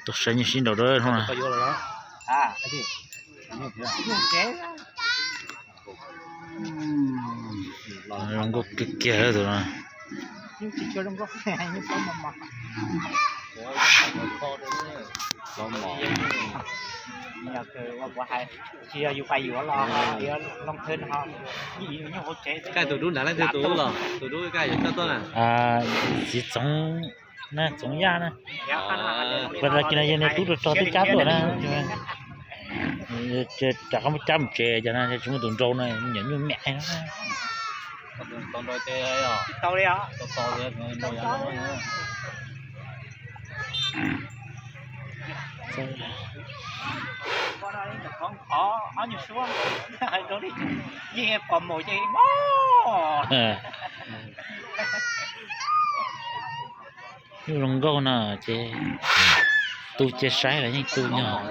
Tuaj saib nyuj sib nraus dua hnub no. Zoo nkauj kiag kiag tus no. Kaj tus dub nrad leej twg tus los tus dub kaj yuav coj tuaj na? Txiv Txoov na, Txoov Yaj na. Pas tas kis no yog niag tub rog rog twb cab tuaj na. Rov qab muab cab mus tsev ces tsis muaj tus nrau no, nyuam nyuj miam no. Nyuj zoo nkauj no ces tu cia saib los yeej tu nyog.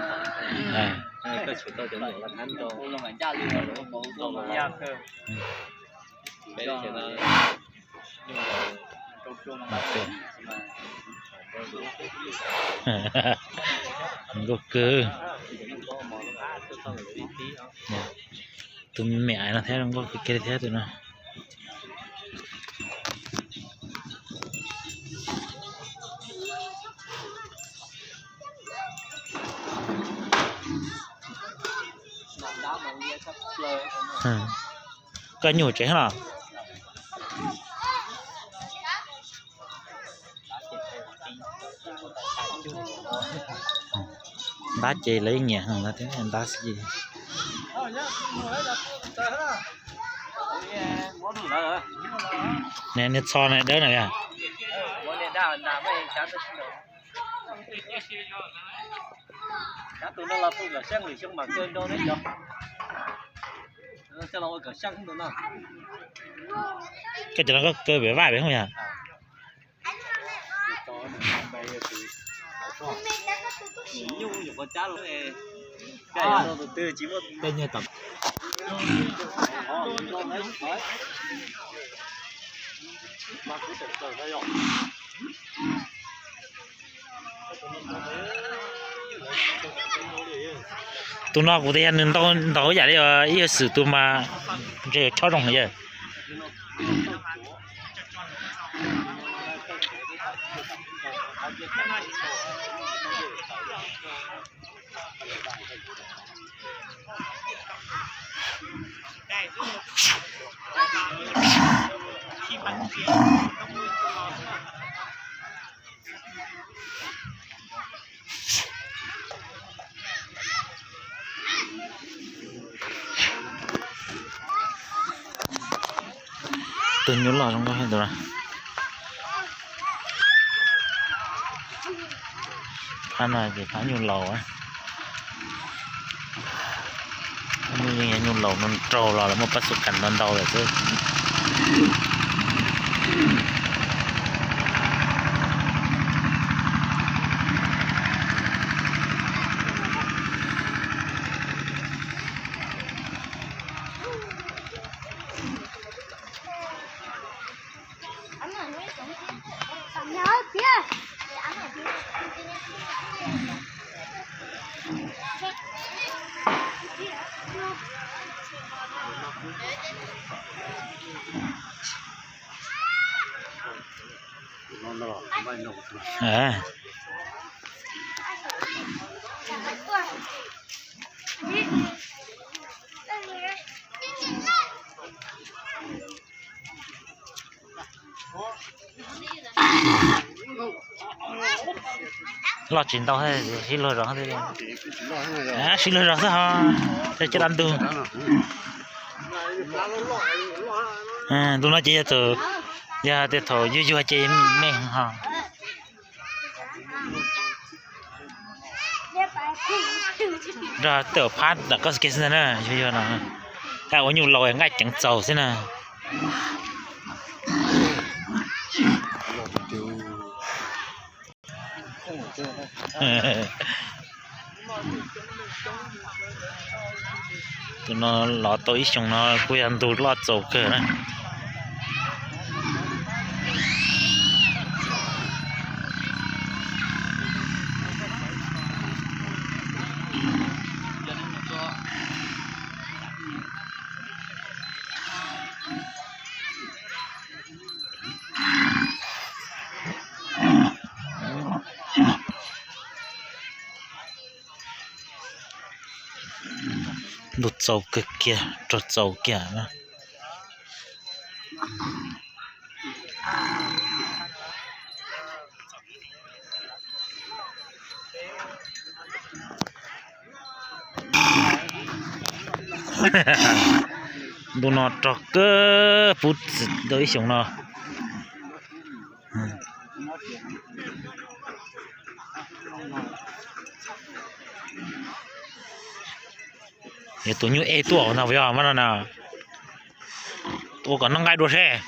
Zoo nkauj kawg. Tus me me no thiab zoo nkauj kawg kiag li thiab tus no. Koj nyuj tsev los? Ntab ces lawv yeej nyiam heev no thiab, ntab xwb. Niag txho na dawb na yog. Koj cov no koj kaw pem vaj pem hooj yog? Tus no kuv tias yog nws ntau ntau yam li ib yam xwm tus mas ntshe yuav chob zoo heev yawg. Tus nyuj loj zoo nkauj tus no. Phab no ces phab nyuj laus. Nyuj laus no raug los lawv muaj pab xu kas ntau ntau lawm xwb. Loj tsis ntau, sib luag zog, sib luag zog xwb ho, coj dab ntug. Tus no ces yog tus, yog tias thaum yuag yuag ces me ho. Nrog tej phab ntawm koj kiag xwb ntag na, yuag yuag no. Tab ua nyuj laus nqaij ceev txaus xwb na. Tus no los tau ib xyoos no kuj yog ntug loj txaus kawg na. Ntuj txaus kawg kiag, rog txaus kiag na. Ntu no rog kawg, puv txwm tau ib xyoos no. Yog tus nyuj ej tuaj no puas yog mas no na. Ua kom noj nqaij dua seb.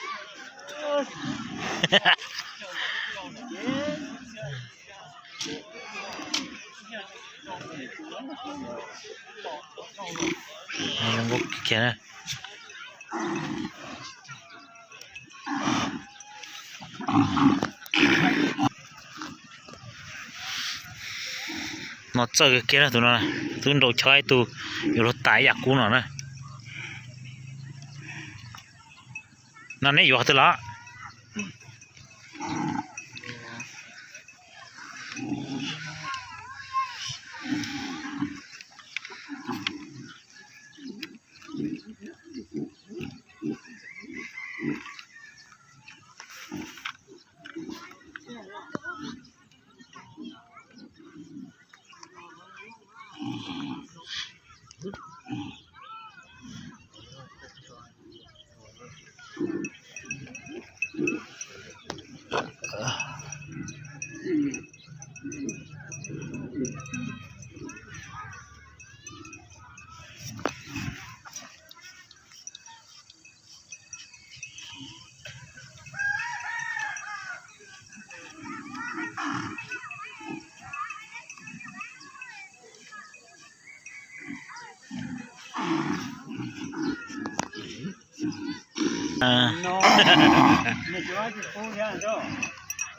No txawj kiag na tus no, twb nraus chob ib tug yuav luag tas ib yam kub no na. No neb yuav qhov twg los?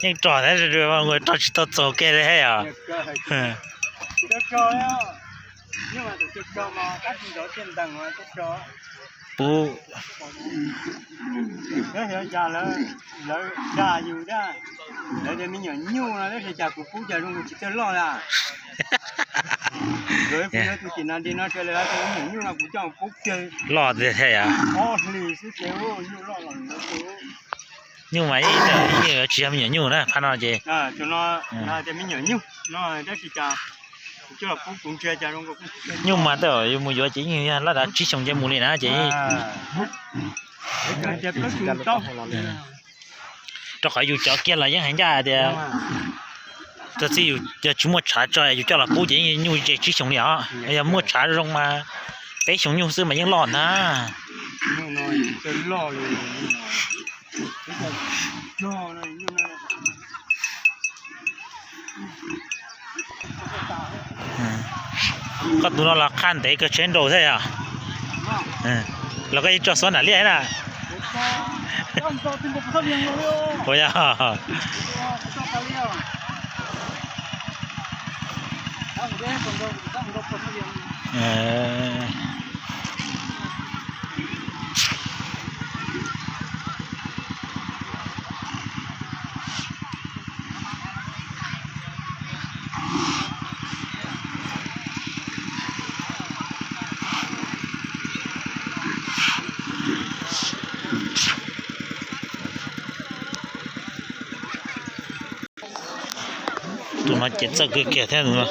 Yeej rog thiab, rog tsis tau txaus kiag li thiab yom. Puv. Lawv dag yus thiab, lawv tias me nyuam nyuj no tab sis cas kuv pub cas zoo li tsis txawj loj li. Kuv yuav tus tim no li no sawv daws tias me nyuam nyuj no kuv coj pub kiag loj tiag thiab yom. Ob hlis xwb ces nyuj loj los ntawd. Nyuj mas yeej tsis yog me nyuam nyuj na, phab no ces. Tus no tias me nyuam nyuj no tab sis cas kuv coj los pub kuv ntsia cas zoo li nyuj mas tej zaum yus mus yuav ces yeej yog laj dav tsib xyoos ces mus li na ces. Rau qhov yus cov kiag los yeej hais ncaj tias txog txij yus yog tsis muaj tshav tso yus coj los pub ces yeej nyuj ze tsib xyoos li os. Yog muaj tshav zoo mas peb xyoos nyuj xwb mas yeej loj ntag. Koj tus no los qhaj ntev kawg tsheb nraus thiab yom. Los koj yeej tso xuab nram liaj na. Ua yog. Tus no ces txawj kawg kiag thiab tus no.